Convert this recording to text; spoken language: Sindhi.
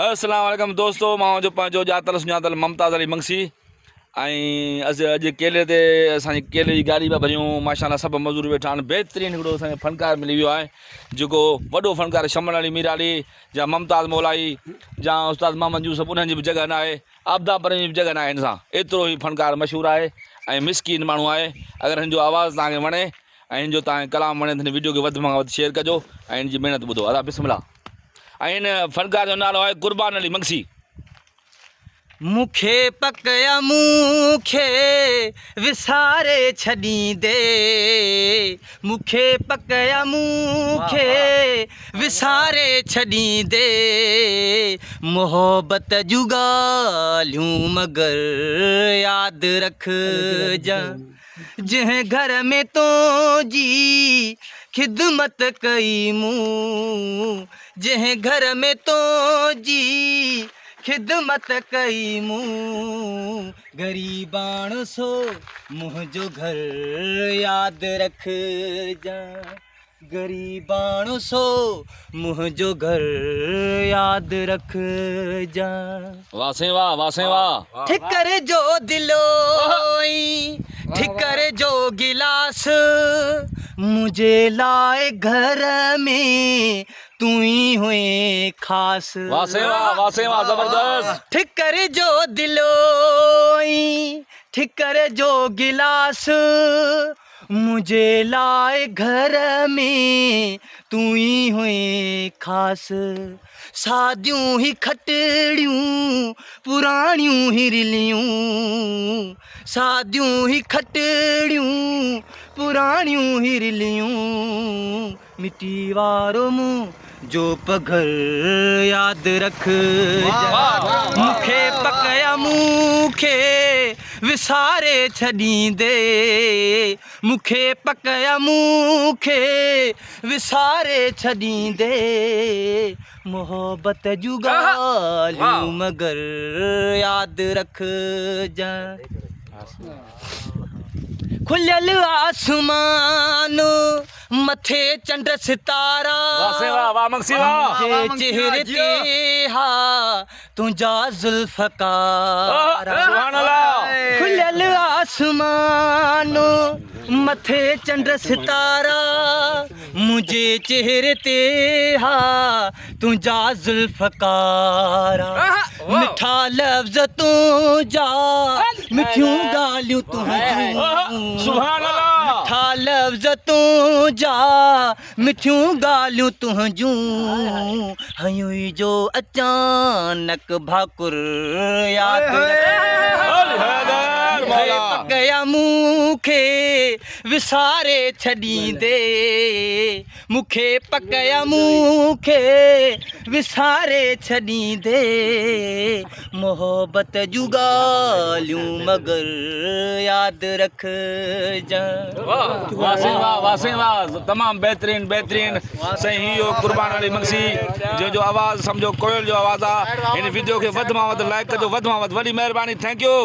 السلام عليڪم دوستو مان اوهان جو پنهنجو ڄاتل سڃاتل ممتاز علي منگسي ۽ اڄ ڪيلي تي اسان جي ڪيلي جي گاڏي پيا ڀريون ماشاءالله سڀ مزور ويٺا آهن بهترين هڪڙو اسان کي فنڪار ملي ويو آهي جيڪو وڏو فنڪار شمن علي ميرالي يا ممتاز مولائي يا استاد محمد يوسف انهن جي به جڳهه نه آهي عابده پرين جي به جڳهه نه آهي هن سان ايترو هي فنڪار مشهور آهي ۽ مسڪين ماڻهو آهي اگر هن جو آواز توهان کي وڻي ۽ هن جو توهان کي ڪلام وڻي ته هن ويڊيو کي وڌ کان وڌ شيئر ڪجو ۽ هن جي محنت ٻڌو ادا بسم الله ۽ هن فنڪار جو نالو آهي قربان علي مگسي. مون کي پڪ آ مون کي وساري ڇڏيندي مون کي پڪ آ مون کي وساري ڇڏيندي محبت جون ڳالهيون مگر ياد رکجان. جنهن گهر ۾ تنهنجي خدمت ڪئي مون جنهن گهر ۾ تنهنجي خدمت ڪئي مون غريباڻو سو منهنجو گهر ياد رکجان غريباڻو سو منهنجو گهر ياد رکجان. واه سائين واه واه سائين واه. ٺڪر جو دلو ۽ ٺڪر جو گلاس منهنجي لاء گهر ۾ تون ئي هئين خاص. واه سائين واه واه سائين واه زبردست. ٺڪر جو دلو ۽ ٺڪر جو گلاس منهنجي لاء گهر ۾ تون ئي هئين خاص. ساديون هي کٽڙيون پراڻيون هي رليون ساديون هي کٽڙيون پراڻيون هي رليون مٽي وارو مون جو پگهر ياد رک مون کي پڪ آ مون کي وساري ڇڏيندي مون کي پڪ آ مون کي وساري ڇڏيندي محبت جون ڳالهيون مگر ياد رکجان. کليل آسمان مٿي چنڊ ستارا منهنجي چهري تي ها تنهنجا زلف ڪارا کليل آسمان مٿي چنڊ ستارا منهنجي چهري تي ها تنهنجا زلف ڪارا مٺا لفظ تنهنجا مٺيون ڳالهيون تنهنجون سبحان الله مٺا لفظ تنهنجا مٺيون ڳالهيون تنهنجون هيون ئي جو اچانڪ ڀاڪر ياد پڪيا مون کي وساري ڇڏيندي مون کي پڪ آ مون کي وساري ڇڏيندي محبت جون ڳالهيون مگر ياد رکجان. واه سائين واه واه سائين واه تمام بهترين بهترين سائين هي هو قربان علي مگسي جنهن جو آواز سمجهو ڪوئل جو آواز آ هن ويڊيو کي وڌ مان وڌ لائڪ ڪجو وڌ مان وڌ وڏي مهرباني thank you.